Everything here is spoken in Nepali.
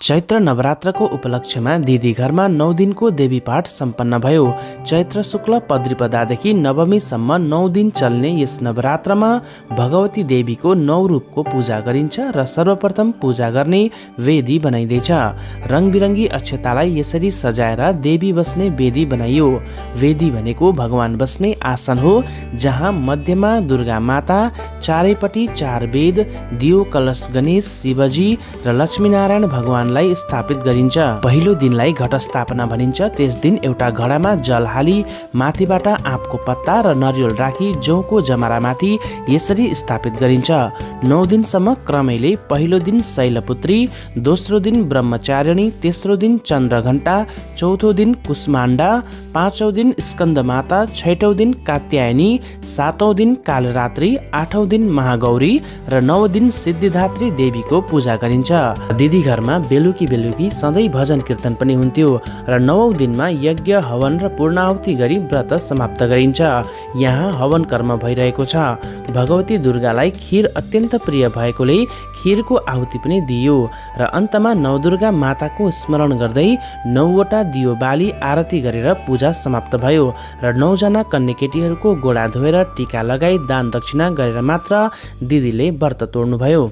चैत्र नवरात्रको उपलक्ष्यमा दिदी घरमा 9 दिनको देवी पाठ सम्पन्न भयो। चैत्र शुक्ल पद्रिपदादेखि नवमीसम्म 9 दिन चल्ने यस नवरात्रमा भगवती देवीको 9 रूपको पूजा गरिन्छ र सर्वप्रथम पूजा गर्ने वेदी बनाइँदैछ। रङबिरङ्गी अक्षतालाई यसरी सजाएर देवी बस्ने वेदी बनाइयो। वेदी भनेको भगवान बस्ने आसन हो, जहाँ मध्यमा दुर्गा माता, चारैपट्टि 4 वेद, दियो कलश गणेश, शिवजी र लक्ष्मीनारायण भगवान स्थापित गरिन्छ। पहिलो दिनलाई घट स्थापना भनिन्छ। त्यस दिन एउटा घडामा जल हाली माथिबाट आँपको पत्ता र नरिवल राखी जौको जमरामाथि यसरी स्थापित गरिन्छ। 9 दिनसम्म क्रमैले पहिलो दिन शैलपुत्री, दोस्रो दिन ब्रह्मचारिणी, तेस्रो दिन चन्द्रघण्टा, चौथो दिन कुष्माण्डा, पाँचौं दिन स्कन्दमाता, छैटौं दिन कात्यायनी, सातौं दिन कालरात्रि, आठौं दिन महागौरी र 9 दिन सिद्धिदात्री देवीको पूजा गरिन्छ। दिदी घरमा बेलुकी सधैँ भजन कीर्तन पनि हुन्थ्यो र 9औं दिनमा यज्ञ हवन र पूर्णाहुति गरी व्रत समाप्त गरिन्छ। यहाँ हवन कर्म भइरहेको छ। भगवती दुर्गालाई खीर अत्यन्त प्रिय भएकोले खीरको आहुति पनि दिइयो र अन्तमा नवदुर्गा माताको स्मरण गर्दै 9 वटा दियो बाली आरती गरेर पूजा समाप्त भयो र 9 जना कन्याकेटीहरूको गोडा धोएर टीका लगाई दान दक्षिणा गरेर मात्र दिदीले व्रत तोड्नुभयो।